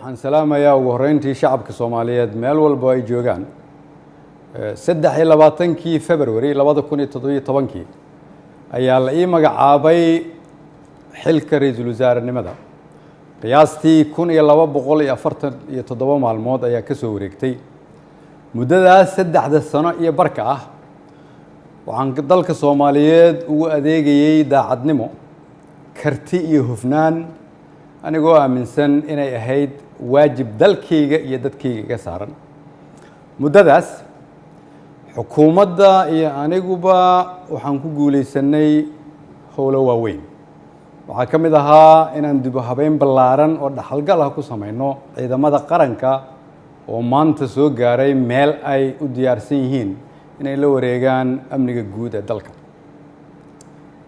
Waxaan salaamayaa ugu horreyntii shacabka Soomaaliyeed meel walba ay joogaan. 23-kii February 2017-kii ayaa la ii magacaabay xilka ra-iisul wasaarenimada. Qiyaastii 1247 maalmood ayaa ka soo wareegtay. Muddadaas 3da sano iyo barka ah waxaan dalka Soomaaliyeed ugu adeegayey daacadnimo, karti iyo hufnaan, anigoo aaminsan inay ahayd waajib dalkayga iyo dadkayga iga saaran. Muddadaas xukuumadda iyo aniguba waxaan ku guulaysanay howlo waaweyn. Waxaa ka mid ahaa inaan dib u habeyn ballaaran oo dhaxalgal ah ku samayno ciidamada qaranka oo maanta soo gaaray meel ay u diyaarsan yihiin inay la wareegaan amniga guud ee dalka.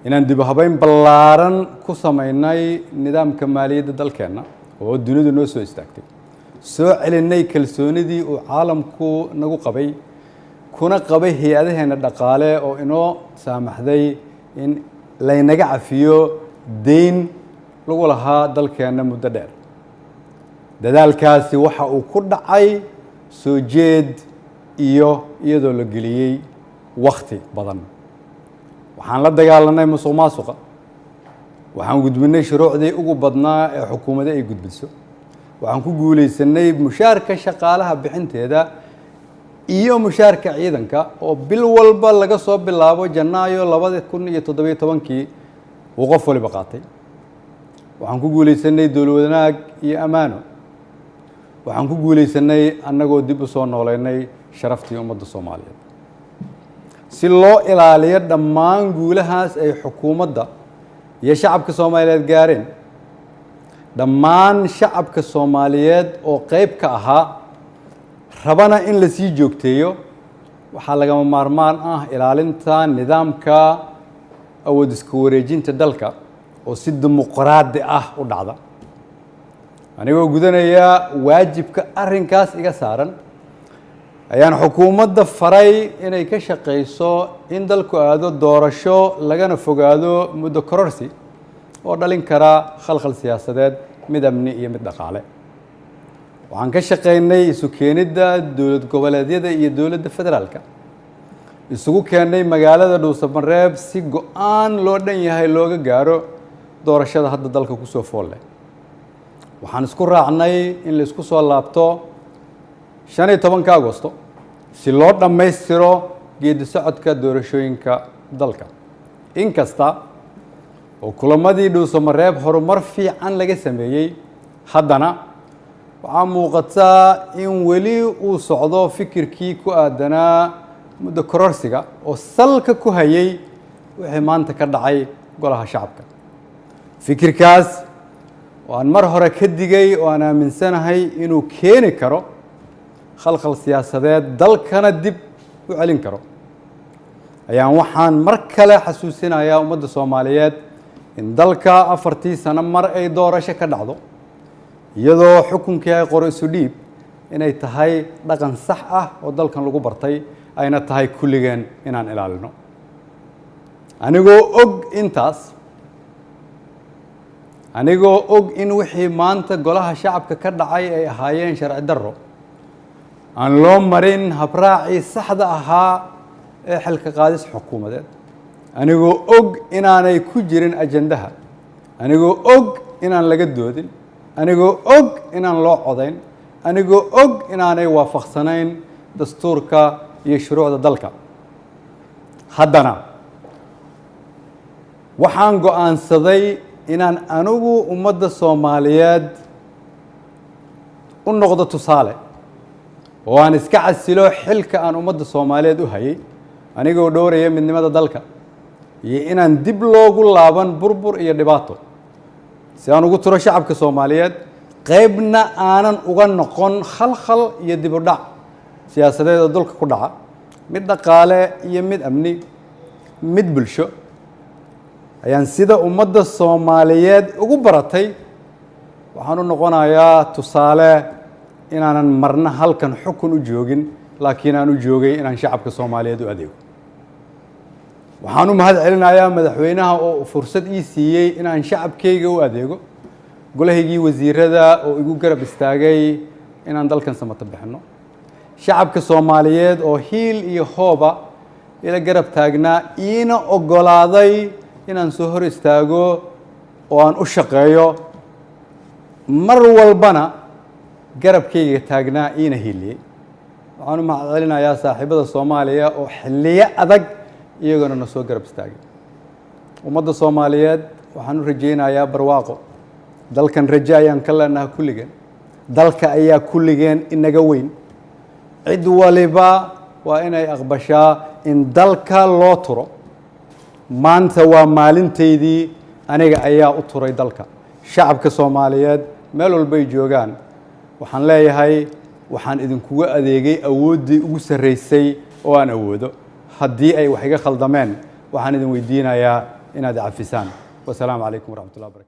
Inaan dib u habeyn ballaaran ku samaynay nidaamka maaliyadda dalkeenna oo dunidu noo soo istaagtay, soo celinay kalsoonidii uu caalamku nagu qabay kuna qabay hay-adaheenna dhaqaale oo inoo saamaxday in laynaga cafiyo deyn lagu lahaa dalkeenna muddo dheer. Dadaalkaasi waxa uu ku dhacay soo jeed iyo iyadoo la geliyey wakhti badan. Waxaan la dagaalanay musuq maasuqa. Waxaan gudbinay shuruucdii ugu badnaa ee xukuumadda ay gudbiso. Waxaan ku guulaysanay mushaarka shaqaalaha bixinteeda iyo mushaarka ciidanka oo bil walba laga soo bilaabo Janaayo 2017-kii uu qof waliba qaatay. Waxaan ku guulaysanay dowlad wanaag iyo ammaano. Waxaan ku guulaysanay annagoo dib u soo nooleynay sharaftii ummadda Soomaaliyeed. Si loo ilaaliyo dhammaan guulahaas ay xukuumadda iyo shacabka Soomaaliyeed gaareen, dhammaan shacabka Soomaaliyeed oo qeyb ka ahaa rabana in la sii joogteeyo, waxaa lagama maarmaan ah ilaalinta nidaamka awood iska wareejinta dalka oo si dimuqraadi ah u dhacda. Anigoo gudanaya waajibka arrinkaas iga saaran ayaan xukuumadda faray inay ka shaqayso in dalku aado doorasho, lagana fogaado muddo kororsi oo dhalin kara khalkhal siyaasadeed, mid amni iyo mid dhaqaale. Waxaan ka shaqaynay isu keenidda dowlad goboleedyada iyo dowladda federaalka, isugu keennay magaalada Dhuusamareeb si go-aan loo dhan yahay looga gaaro doorashada hadda dalka kusoo fool leh. Waxaan isku raacnay in la isku soo laabto 15-ka Agosto si loo dhammaystiro geedi socodka doorashooyinka dalka. Inkasta oo kulamadii Dhuusamareeb horumar fiican laga sameeyey, haddana waxaa muuqataa in weli uu socdo fikirkii ku aadanaa muddo kororsiga oo salka ku hayay wixii maanta ka dhacay golaha shacabka. Fikirkaas oo aan mar hore ka digay oo aan aaminsanahay inuu keeni karo khalkhal siyaasadeed, dalkana dib u celin karo, ayaan waxaan mar kale xasuusinayaa ummadda Soomaaliyeed in dalka 4tii sano mar ay doorasho ka dhacdo, iyadoo xukunkii ay qoro isu dhiib inay tahay dhaqan sax ah oo dalkan lagu bartay, ayna tahay kulligeen inaan ilaalino. Anigoo og intaas, anigoo og in wixii maanta golaha shacabka ka dhacay ay ahaayeen sharci darro aan loo marin habraacii saxda ahaa ee xilka qaadis xukuumadeed, anigoo og inaanay ku jirin ajandaha, anigoo og inaan laga doodin, anigoo og inaan loo codayn, anigoo og inaanay waafaqsanayn dastuurka iyo shuruucda dalka, haddana waxaan go'aansaday inaan anigu ummadda Soomaaliyeed u noqdo tusaale oo aan iska casilo xilka aan ummadda Soomaaliyeed u hayay, anigoo dhowraya midnimada dalka iyo inaan dib loogu laaban burbur iyo dhibaato, si aan ugu turo shacabka Soomaaliyeed, qaybna aanan uga noqon khalkhal iyo dib u dhac siyaasadeed oo dalka ku dhaca, mid dhaqaale iyo mid amni, mid bulsho. Ayaan sida ummadda Soomaaliyeed ugu baratay waxaan u noqonayaa tusaale inaanan marna halkan xukun u joogin, laakiin aan u joogay inaan shacabka Soomaaliyeed u adeego. Waxaan u mahad celinayaa madaxweynaha oo fursad ii siiyey inaan shacabkayga u adeego. Golahaygii wasiirada oo igu garab istaagay inaan dalkan samato bixinno, shacabka Soomaaliyeed oo hiil iyo hooba ila garab taagnaa, iina oggolaaday inaan soo hor istaago oo aan u shaqeeyo, mar walbana garabkayga taagnaa, iina hiiliyey. Waxaan u mahad celinayaa saaxiibada Soomaaliya oo xilliyo adag iyagona na soo garab istaagay. Ummadda Soomaaliyeed waxaan u rajaynayaa barwaaqo. Dalkan rajo ayaan ka leenaha kulligeen. Dalka ayaa kulligeen inaga weyn. Cid waliba waa inay aqbashaa in dalka loo turo. Maanta waa maalintaydii, aniga ayaa u turay dalka. Shacabka Soomaaliyeed meel walbay joogaan waxaan leeyahay, waxaan idinkuga adeegay awooddii ugu sarraysay oo aan awoodo. Haddii ay wax iga khaldameen, waxaan idin weydiinayaa inaad cafisaan. Wasalaamu calaykum waraxmatullahi wabarakatu.